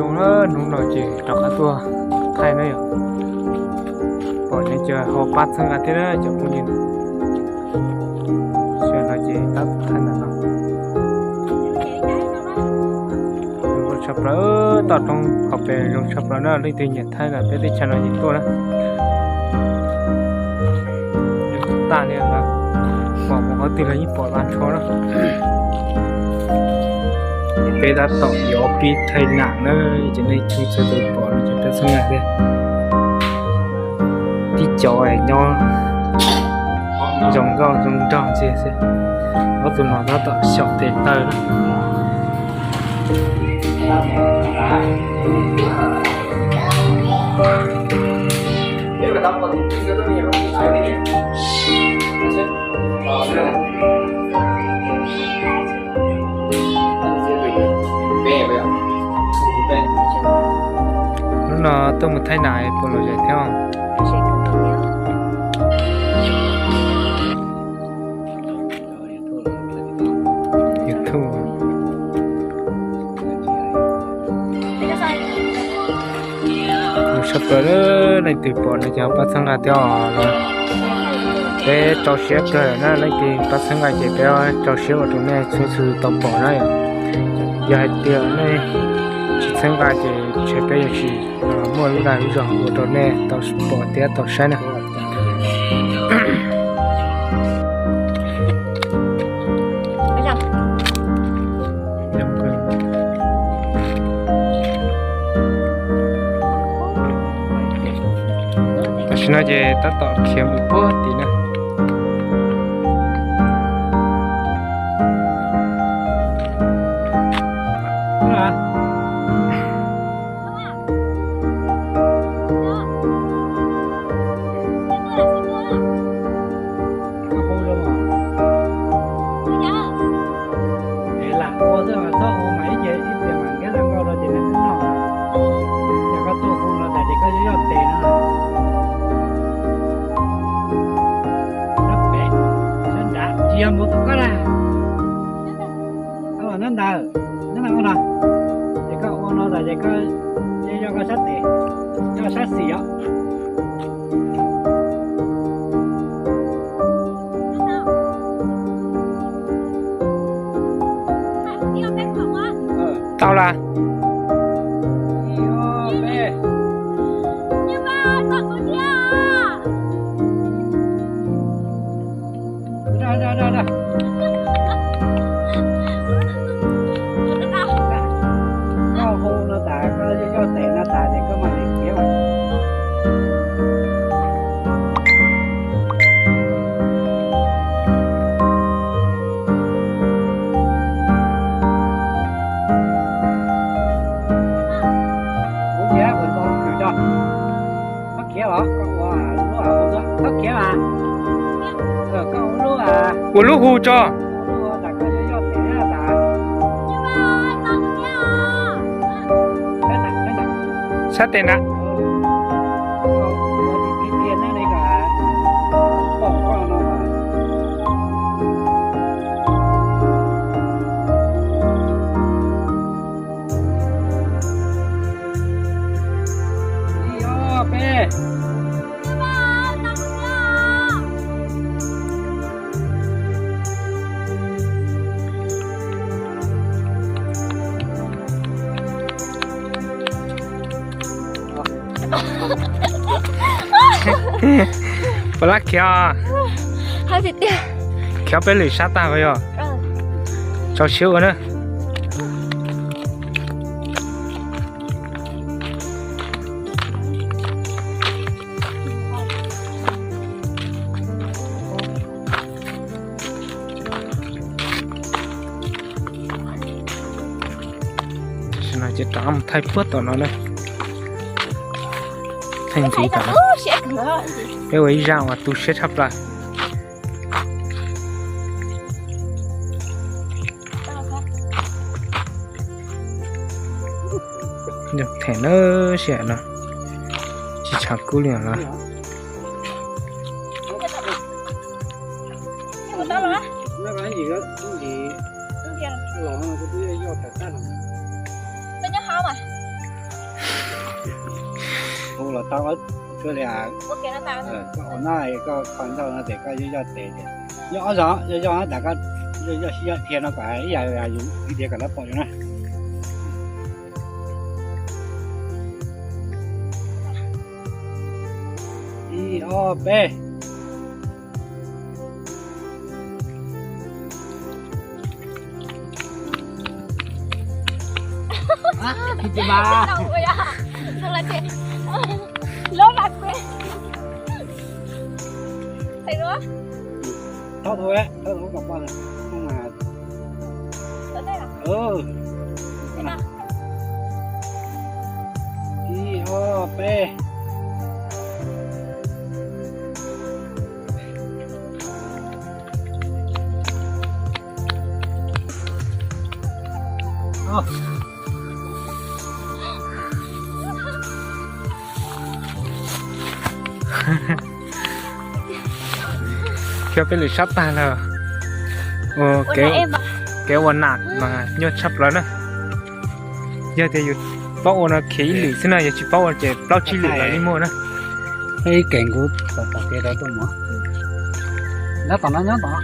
Zoo na, hnub no ces rov qab tuaj thaij na yom. Pom nws ces ho pab txhawb nqa thiab na cov phooj ywg. Sawv daws ces tab tom thaij ntawm no. Zoo tshaj plaws, toj roob hauv pes zoo tshaj plaws na, leej twg nyiam thaij ntawm peb teb chaws no ces tuaj na. Tag li lawm, pom mus qhov twg los yeej pom las ntsho na. Peb tab tom yuav pib thaij nam na, ces nej txhua tus pom no ces peb txhawb nqa thiab. Tib co nyob zoo nkauj zoo nraug ntxiag xwb. Ob tug no tab tom xyaum tes taw na. Hnub no tuaj mus thaij nam puas lom zem thiab? YouTube. Mus tshaj plaws, leej twg pom no ces pab txhawb nqa thiab os. Peb rau siab kawg na, leej twg pab txhawb nqa ces peb rau siab ua rau nej txhua txhua tau pom na yom. Yog hais tias nej tsis txhawb nqa ces ntshe peb yuav tsis muaj lub dag lub zog ua rau nej tau pom thiab tau saib na. Tam sim no ces tab tom khiav mus puag tim na. Es lam ua xwb os, txhob ua mas ib ce ib pliag mas nkag ntau rau ces nws twb noj. Yog koj tuaj hu no tas ces koj yog tes no. Sab pem, sab nrad, tsis yog mus tom koj na. Nyob ntawd, nyob ntawd ua no. Ces koj ua no tas ces koj, yog koj sab tes, koj sab xis os. Tau las. Koj hu no tas, koj yog tes no tas ces koj mam li khiav mas. Kuv khiav, kuv tau khwv tso. Koj khiav los koj ua lub, koj khiav mas. Koj ua lub, ua lub hu tso. Sab tes na. Puas lab khiav? Khiav peb lwm sab tag ko yog? Tso siab ua na. Tam sim no ces rov mus thaij puag tom no na. Thaij ntxiv tom no. Peb ua ib zaj uas tu siab tshaj plaws. Them na, sij hawm no tsis tshav kub li os. Hu los tau, koj li, koj ua no koj kho ntau no ces koj yog yoj tes ces yog ob zaug, yog yoj tas koj yoj sib yoj dhia no kom ib yam yus ib dhia kom lawv pom yus na. Ib ob peb. Thauj tau, thauj tau kom pom. Ib ob peb. Khiav peb lwm sab tag lawm. Kev ua nam mas nyuaj tshaj plaws na. Yog tias yus paub ua no khiav ib lwm xwb na, yog tsis paub ua ces plaub tsib lwm los yeej muaj na. Ib kev kuv tom tom kev rau tuaj mov. Nyob tom no, nyob tom no.